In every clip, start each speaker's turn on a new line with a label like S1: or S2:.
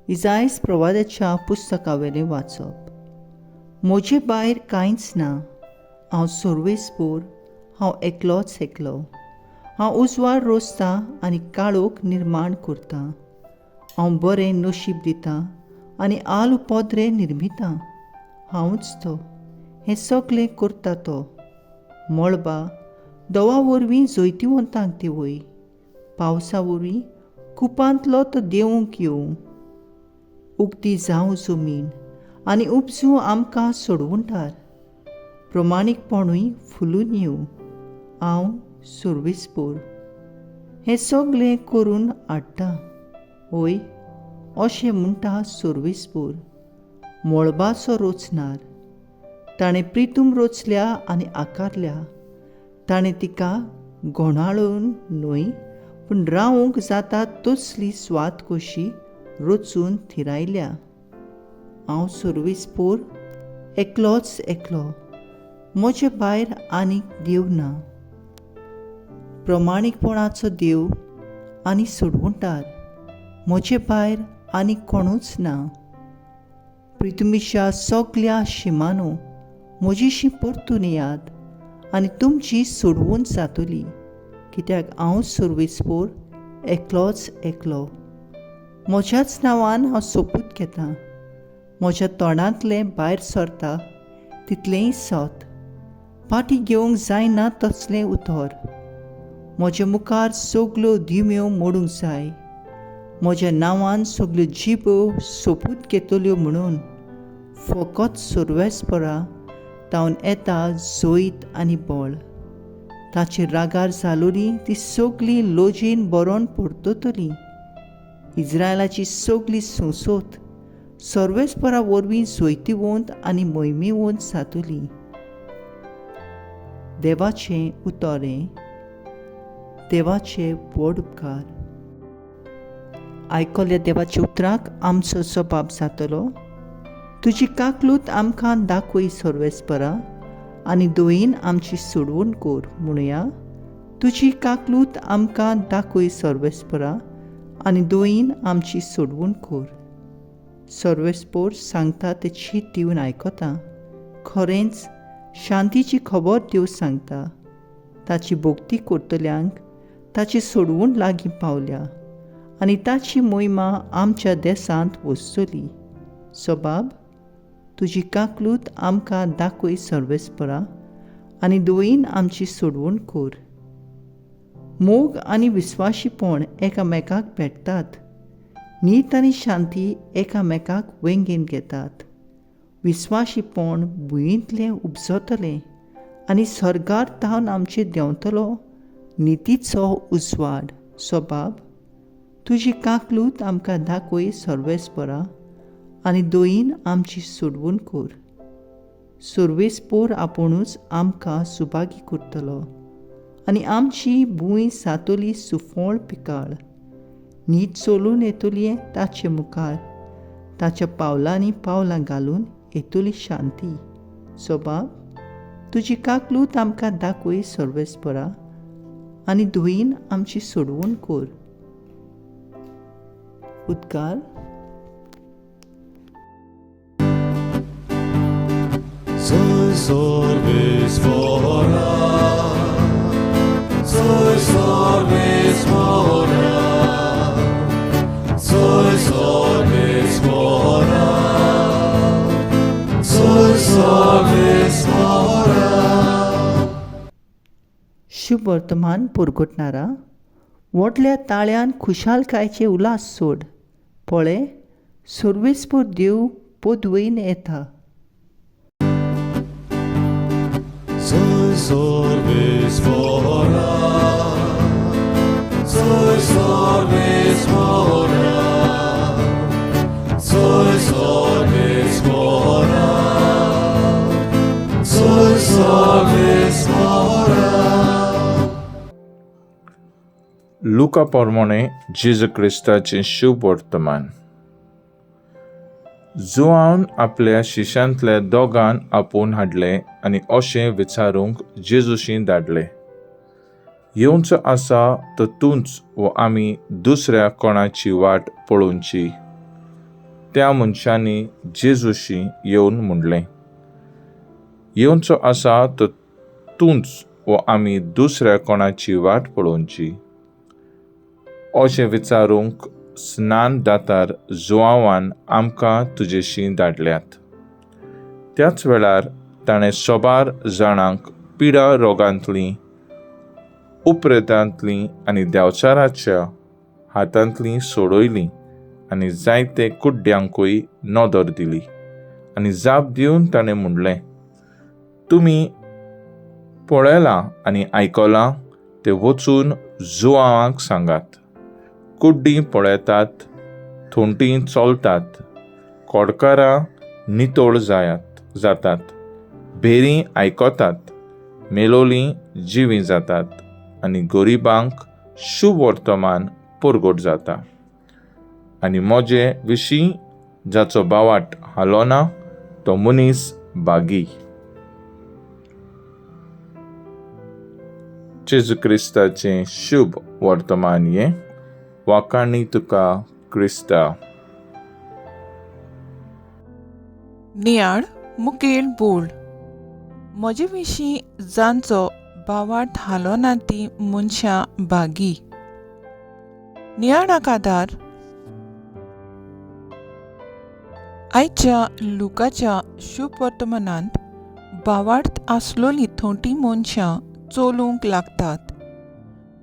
S1: इजायस प्रवादाच्या पुस्तकावेलें वाचप. म्हजे भायर कांयच ना. हांव सर्वेस्पोर, हांव एकलोच एकलो. हांव उजवाड रोसतां आनी काळोख निर्माण करतां. हांव बरें नशीब दितां आनी आल उपद्रे निर्मितां. हांवूच तो, हें सगलें करता तो. मळबा दवा वरवीं जैतिवंतांक देंवय, पावसा वरवीं कुपांतलो तो देंवूंक येवं. उगती जावं जमीन आनी उपजूं आमकां सोडवणदार, प्रमाणीकपणूय फुलून येवं. हांव सर्वेस्पोर हें सगलें करून हाडटा. हय, अशें म्हणटा सर्वेस्पोर, मळबाचो रचणार. ताणें प्रितूम रचल्या आनी आकारल्या. ताणें तिका गोणाळून न्हय पूण रावूंक जाता तसली स्वात कशी रचून थिरायल्या. हांव सर्वेस्पोर, एकलोच एकलो. म्हजे भायर आनीक देव ना. प्रमाणीकपणाचो देव आनी सोडवणदार म्हजे भायर आनीक कोणूच ना. प्रितुमीच्या सगल्या शिमानो म्हजीशी परतून येयात आनी तुमची सोडवून जातली, कित्याक हांव सर्वेस्पोर, एकलोच एकलो. म्हज्याच नांवान हांव सोपूत घेतां. म्हज्या तोंडांतलें भायर सरता तितलेंय सत, फाटीं घेवंक जायना तसलें उतर. म्हज्या मुखार सगल्यो दिम्यो मोडूंक जाय. म्हज्या नांवान सगल्यो जिबो सोपूत घेतल्यो म्हणून फकत सर्वेस्परा तावन येता जैत आनी बळ. ताचेर रागार जालोली ती सगली लोजीन बरोवन परततली. इज्रायलाची सगली संसद सर्वेस्परा वरवीं जैतिवंत आनी मोहिमेवंत जातली. देवाचें उतर हें. देवाचे व्हड उपकार. आयकल्या देवाच्या उतराक आमचो जबाब जातलो. तुजी काकलूत आमकां दाखय सर्वेस्परा आनी दोयीन आमची सोडवण कर म्हणुया. तुजी काकलूत आमकां दाखय सर्वेस्परा आनी दोयीन आमची सोडवण कर. सर्वेस्पोर सांगता ते चीत दिवन आयकता. खरेंच शांतीची खबर देव सांगता. ताची भक्ती करतल्यांक ताची सोडवण लागीं पावल्या आनी ताची मोहिमा आमच्या देशांत वसतली. सबाब, तुजी काकलूत आमकां दाखय सर्वेस्परा आनी दोयीन आमची सोडवण कर. मोग आनी विस्वाशीपण एकामेकाक भेटतात. नीत आनी शांती एकामेकाक वेंगेन घेतात. विस्वाशीपण भुंयेंतलें उपजतलें आनी सर्गार तावन आमचेर देंवतलो नितीचो उजवाड. सबाब, तुजी काकलूत आमकां दाखय सर्वेस्परा आनी दोयीन आमची सोडवण कर. सर्वेस्पोर आपुणूच आमकां सुभागी करतलो आनी आमची भूंय जातली सुफळ पिकाळ. नीट चलून येतली ताचे मुखार, ताच्या पावलांनी पावलां घालून येतली शांती. सबाब, तुजी काकलूत आमकां दाखय सर्वेस्परा आनी दोयीन आमची सोडवण कर. उद्गार.
S2: Soy Soy Sorvespora, Soy Sorvespora, Soy Sorvespora.
S1: शुभ वर्तमान पुरगुटणारा व्हडल्या ताळ्यान खुशालकायचे उल्हास सोड. पळय, सर्वेस्पोर देव पदवेन येता.
S2: Soy Sorvespora, Soy Sorvespora, Soy Sorvespora, Soy Sorvespora.
S3: लुका प्रमाणे जेजू क्रिस्ताचें शुभ वर्तमान. जुआन आपल्या शिशांतल्या दोगान आपोवन हाडले आनी अशें विचारूंक जेजूशी धाडले, येवचो आसा तर तूंच वो आमी दुसऱ्या कोणाची वाट पळोवची? त्या मनशांनी जेजूशी येवन म्हणलें, येवचो आसा तो तूंच वो आमी दुसऱ्या कोणाची वाट पळोवची? अशें विचारूंक स्नान दातार जुआवान आमकां तुजेशी धाडल्यात. त्याच वेळार ताणें सोबार जाणांक पिडा रोगांतलीं, उप्रेतांतलीं आनी देंवचाराच्या हातांतलीं सोडयलीं आनी जायते कुड्ड्यांकूय नदर दिली. आनी जाप दिवन ताणें म्हणलें, तुमी पळयलां आनी आयकलां तें वचून जुआवांक सांगात. कुड्डीं पळयतात, थोंटीं चलतात, कोडकारां नितळ जातात, भेरीं आयकतात, मेलोलीं जिवीं जातात आनी गरिबांक शुभ वर्तमान परगट जाता. आनी म्हजे विशीं जाचो बावाट हालोना तो मनीस बागी. जेजू क्रिस्ताचें शुभ वर्तमान हें. वाखाणी तुका क्रिस्ता.
S4: नियाळ मुखेल बोल. म्हजे विशीं जांचो बावाट हालोना ती मनशां भागी. नियाळाक आदार. आयच्या लुकाच्या शुभ वर्तमानांत बावार्थ आसलोली थोंटी मनशां चलूंक लागतात.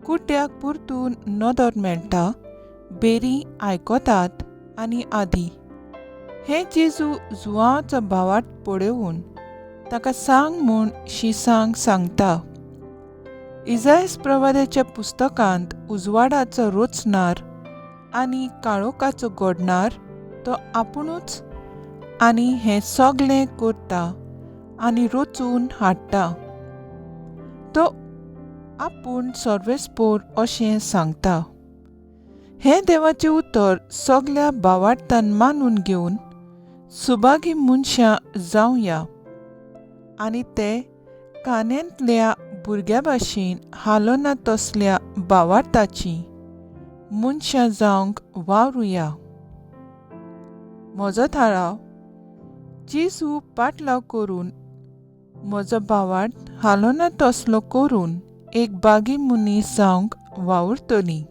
S4: कुड्ड्याक परतून नदर मेळटा, बेरी आयकतात आनी आदी. हें जेजू जुआंवाचो भावार्थ पळोवन ताका सांग म्हूण शिसांक सांगता. इजायस प्रवादाच्या पुस्तकांत उजवाडाचो रोचणार आनी काळोखाचो घडणार तो आपुणूच आनी हें सगलें करता आनी रोचून हाडटा. तो आपूण सर्वेस्पोर अशें सांगता. हें देवाचें उतर सगल्या भावार्थान मानून घेवन सुभागी मनशां जावया आनी ते कान्यांतल्या भुरग्या भाशेन हालोना तसल्या भावार्थाची मनशां जावंक वावरुया. म्हजो थाराव जेजू पाटलाव करून म्हजो भावार्थ हालोना तसलो करून एक बागी मनीस जावंक वावुरतली.